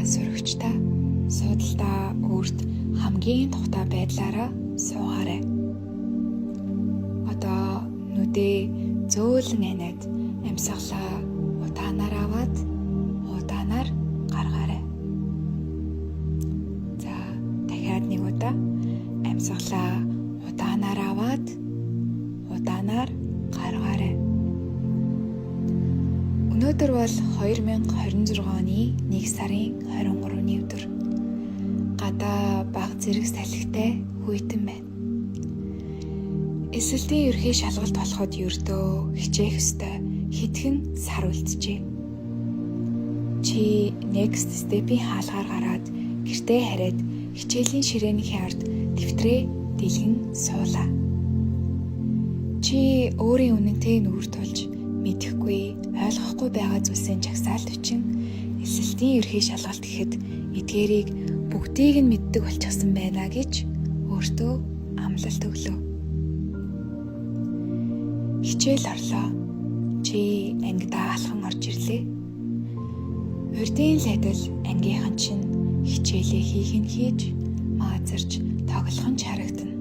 сурагчдаа суудалдаа өөрт хамгийн тухтай байдлаараа суугаарай. Одоо нүдээ зөөлөн аниад амьсгалаа удаанаар аваад удаанаар гаргаарай. За, дахиад нэг удаа амьсгалаа удаанаар аваад удаанаар гаргаарай. Өнөөдөр бол 2026 оны 1 сарын 23-ны өдөр. Гадаа баг зэрэг салхитай хүйтэн байна. Эсэлтийн ерхий шалгалт болоход ердөө хичээх ёстой хэдхэн сар үлджээ. Чи Next Step-ийн хаалгаар гараад гэртээ хараад хичээлийн ширээнийхээ ард дэвтрээ дэлгэн суулаа. Чи өөрийн үнэнтэй нүүр тулж мэдэхгүй, ойлгохгүй байгаа зүйлсийн жагсаал төчин эсэлтийн ерхий шалгалт гэхэд эдгээрийг бүгдийг нь мэддэг болчихсон байна гэж өөртөө амлалт өглөө. Хичээл орлоо. Чи ангидаа алхан орж ирлээ. Урдын лайдал ангийнхан чинь хичээлээ хийх нь хийж, маазарч тоглох нь ч харагдана.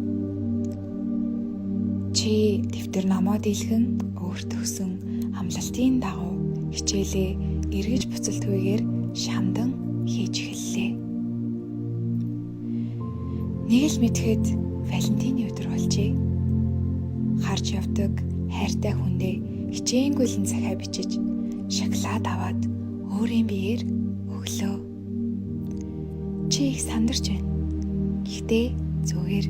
Чи дэвтэр номоо дийлгэн өөрт өгсөн амлалтын дагуу хичээлээ эргэж буцалтгүйгээр шамдан хийж эхэллээ. Нэг л мэдэхэд Валентины өдөр болжээ. Харж явдаг хайртай хүндээ хичээнгүйлэн захиа бичиж шоколад аваад өөрийн биеэр өглөө. Чи их сандарч байна. Гэхдээ зүгээр.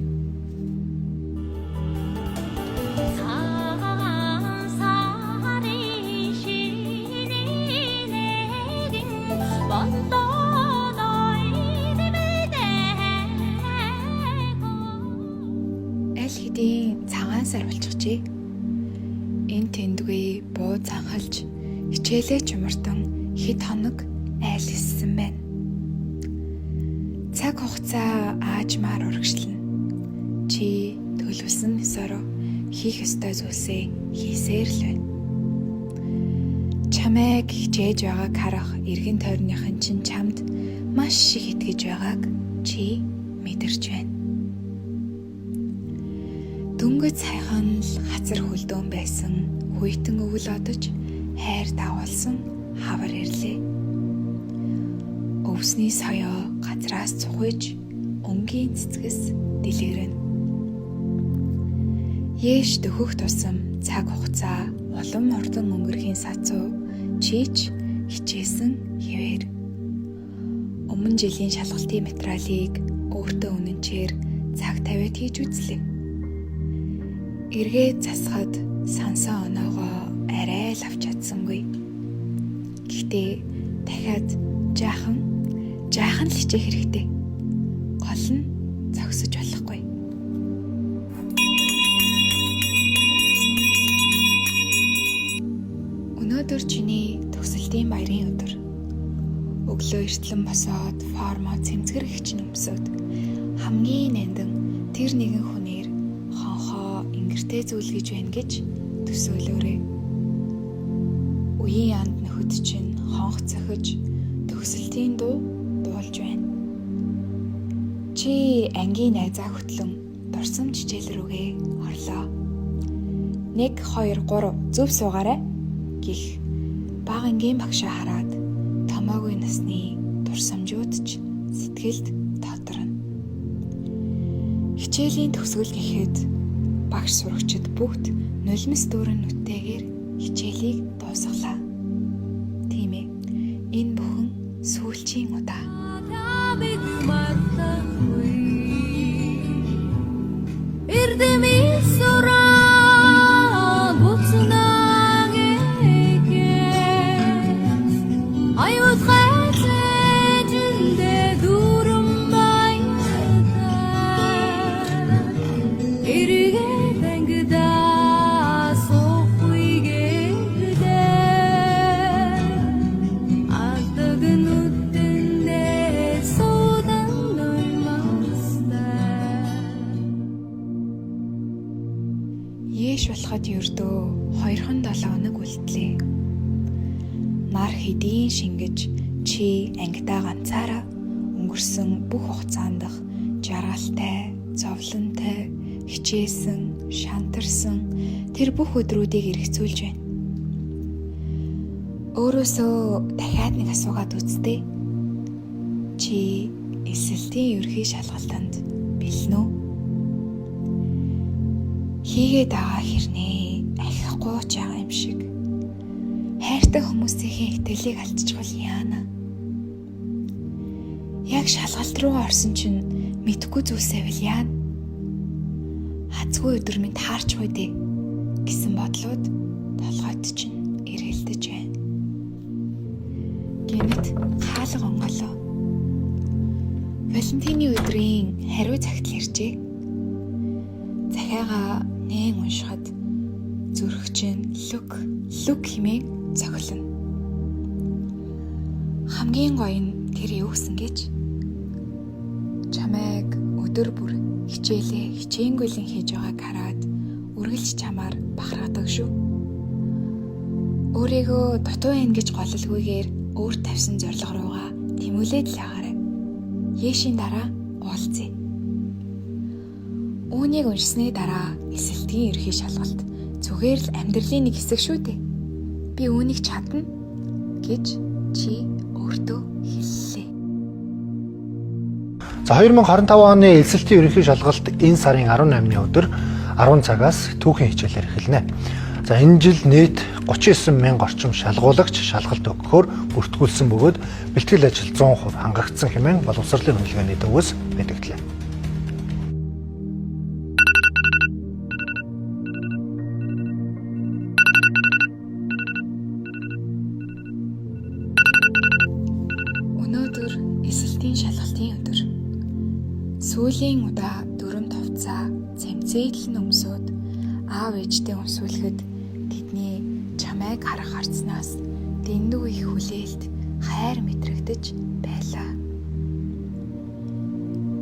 Цагаан сарын шинийн нэгэн болдоо Аль хэдийн цагаан сар болчихжээ. Энэ тэндгүй буу цанхалж хичээлээ чумартан хэд хоног айл эссэн байна. Цаг хугацаа аажмаар урагшлана. Чи төлөвлөсөн ёсороо хийх ёстой зүйлсээ хийсээр л байна. Чамайг хичээж байгааг харах эргэн тойрныхан чинь чамд маш их итгэж байгааг чи мэдэрч байна. Дөнгөж саяхан л хацар хөлдөөн байсан хүйтэн өвөл одож хайр дагуулсан хавар ирлээ. Өвсний соёо газраас цухуйж өнгийн цэцгэс дэлгэрнэ. Ээш дөхөх тусам цаг хугацаа улам хурдан өнгөрхийн сацуу чийч хичээсэн хിവэр. Өмнө жилийн шалгалтын материалыг өөртөө үнэнчээр цаг тавиад хийж үзлээ. Эргээд засахад сансан оноогоо арай л авч чадсангүй. Гэхдээ дахиад жаахан жаахан л хичээх хэрэгтэй. Гол нь зогсож болохгүй. Өнөөдөр чиний төгсөлтийн баярын өдөр. Өглөө эртлэн босоод формоо цэмцгэр хэгчин өмсөөд хамгийн нандин тэр нэгэн хүнээр хонхоо ингэртэй зүйл гэж байна гэж төсөөлөөрэй. Үеийн анд нөхөд чинь хонх цохиж төгсөлтийн дуу дуулж байна. Чи ангийн найзаа хөтлөн дурсамж хичээл рүүгээ орлоо. 1 2 3 зөв суугаарай гих бага ангийн багшаа хараад томоогүй насны дурсамжууд ч сэтгэлд тодорно. Хичээлийн төгсгөл гэхэд багш сурагчид бүгд нулимс дүүрэн нүдтэйгээр хичээлийг дуусгалаа. Тийм ээ. Энэ бүхэн сүүлчийн удаа. Намайг мартахгүй. Эрдэм сураа буцнаа гэхээ. Аюул гайцэжэндээ дүрм баяртай. Эргээд ангидаа суухгүй гээдээ. Алдаг нүдэндээ суудан нулимстай. Ээш болоход ердөө 2-7 хоног үлдлээ. Нар хэдийн шингэж Чи ангидаа ганцаараа өнгөрсөн бүх хугацаанд жаргалтай, зовлонтой, хичээсэн, шантарсан тэр бүх өдрүүдийг эргэцүүлж байна. Өөрөөсөө дахиад нэг асуугаад үзтээ. Чи эсэлтийн ерхий шалгалтанд бэлэн үү? Хийгээд байгаа хэрнээ ахихгүй ч байгаа юм шиг. Хайртай хүмүүсийнхээ итгэлийг алдчихвал яана? Яг шалгалт руу орсон чинь мэдхгүй зүйлсээ бол яана? Хазгүй өдөр минь таарч үү дээ гэсэн бодлууд толгойд чинь эргэлдэж байна. Гэнэт хаалга онгоолоо. Валентины өдрийн хариу цагтл иржээ. Захиагаа нээн уншихад зүрх чинь лүк лүк хэмээн цохилно. Хамгийн гоё нь тэр юу гэсэн гэж? Чамайг өдөр бүр хичээлээ хичээнгүйлэн хийж байгааг хараад үргэлж чамаар бахархдаг шүү. Өөрийгөө дутуу байна гэж голлолгүйгээр өөр тавьсан зорилго руугаа тэмүүлээд л байгаарай. Ээшийн дараа уулзъя. Үүнийг уншсны дараа эсэлтгийн ерхий шалгалт зүгээр л амьдралын нэг хэсэг шүү дээ. Би үүнийг чадна гэж чи өөртөө хэллээ. За 2025 оны элсэлтийн ерөнхий шалгалт энэ сарын 18-ны өдөр 10 цагаас түүхийн хичээлээр эхэлнэ. За энэ жил нийт 39 мянга орчим шалгуулагч шалгалт өгөхөөр бүртгүүлсэн бөгөөд бэлтгэл ажил 100% хангагдсан хэмээн боловсролын хөдөлгөөний төвөөс мэдэгдлээ. Өнөөдөр эсэлтийн шалгалтын өдөр. Сүүлийн удаа дүрэм товцоо цэмцээтэл нь өмсөөд аав ээжтэй өмсүүлэхэд тэдний чамайг харах харцнаас дэндүү их хүлээлт хайр мэдрэгдэж байлаа.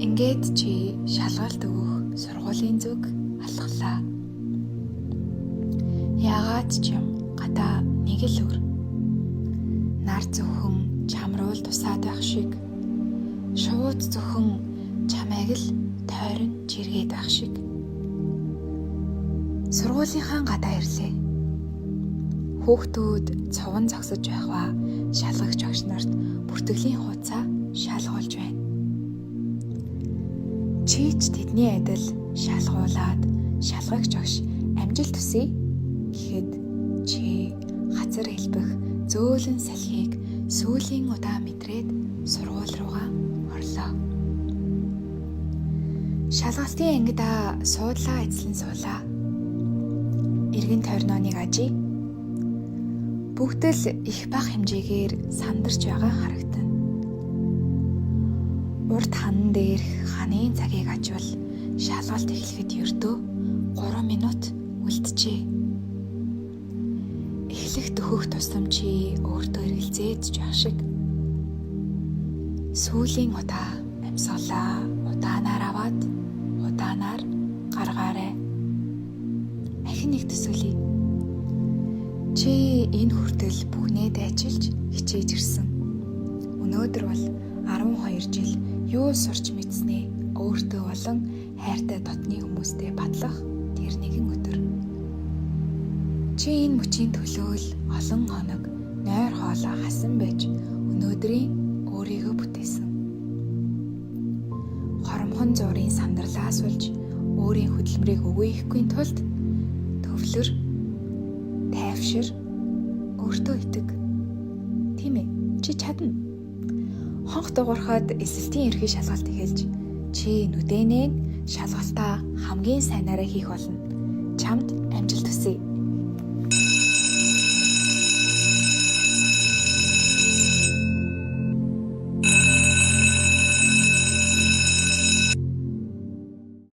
Ингээд чи шалгалт өгөх сургуулийн зүг алхлаа. Яагаад ч юм гадаа нэг л өр. Нар зөвхөн чамруул тусаад байх шиг, шууд зөвхөн чамайг л тойрон чиргээд байх шиг. Сургуулийнхаа гадаа ирлээ. Хүүхдүүд цуван зогсож байхва шалгагч багш нарт бүртгэлийн хуудасаа шалгуулж байна. Чи ч тэдний адил шалгуулад шалгагч багш амжилт хүсье гэхэд чи хазар элбэх зөөлөн салхийг сүүлийн удаа мэдрээд сургууль руугаа орлоо. Шалгалтын ангидаа суудлаа эзлэн суулаа. Эргэн тойрноо нэг ажий. Бүгд л их бага хэмжээгээр сандарч байгаа харагдана. Урд ханан дээрх ханын цагийг ажвал шалгалт эхлэхэд ердөө 3 минут үлджээ. Эхлэх дөхөх тусам чи өөртөө эргэлзээд ч байх шиг. Сүүлийн удаа амьсгалаа удаанаар аваад удаанаар гаргаарай. Ахин нэг төсөөлье. Чи энэ хүртэл бүхнээ дайчилж хичээж ирсэн. Өнөөдөр бол 12 жил юу сурч мэдснээ өөртөө болон хайртай дотны хүмүүстэй батлах тэр нэгэн өдөр. Чи энэ мөчийн төлөө л олон хоног нойр хоолой хасан байж өнөөдрийн өөрийгөө бүтээсэн. Хоромхон зуурын сандарлаас болж өөрийн хөдөлмөрийг өгөөхгүй тулд төвлөр, тайвшир, өөртөө итэг. Тийм ээ, чи чадна. Хонх дуурахад эсэлтийн ерхий шалгалт эхэлж чи нүдэнээ шалгалтаа хамгийн сайнараа хийх болно. Чамд амжилт хүсье.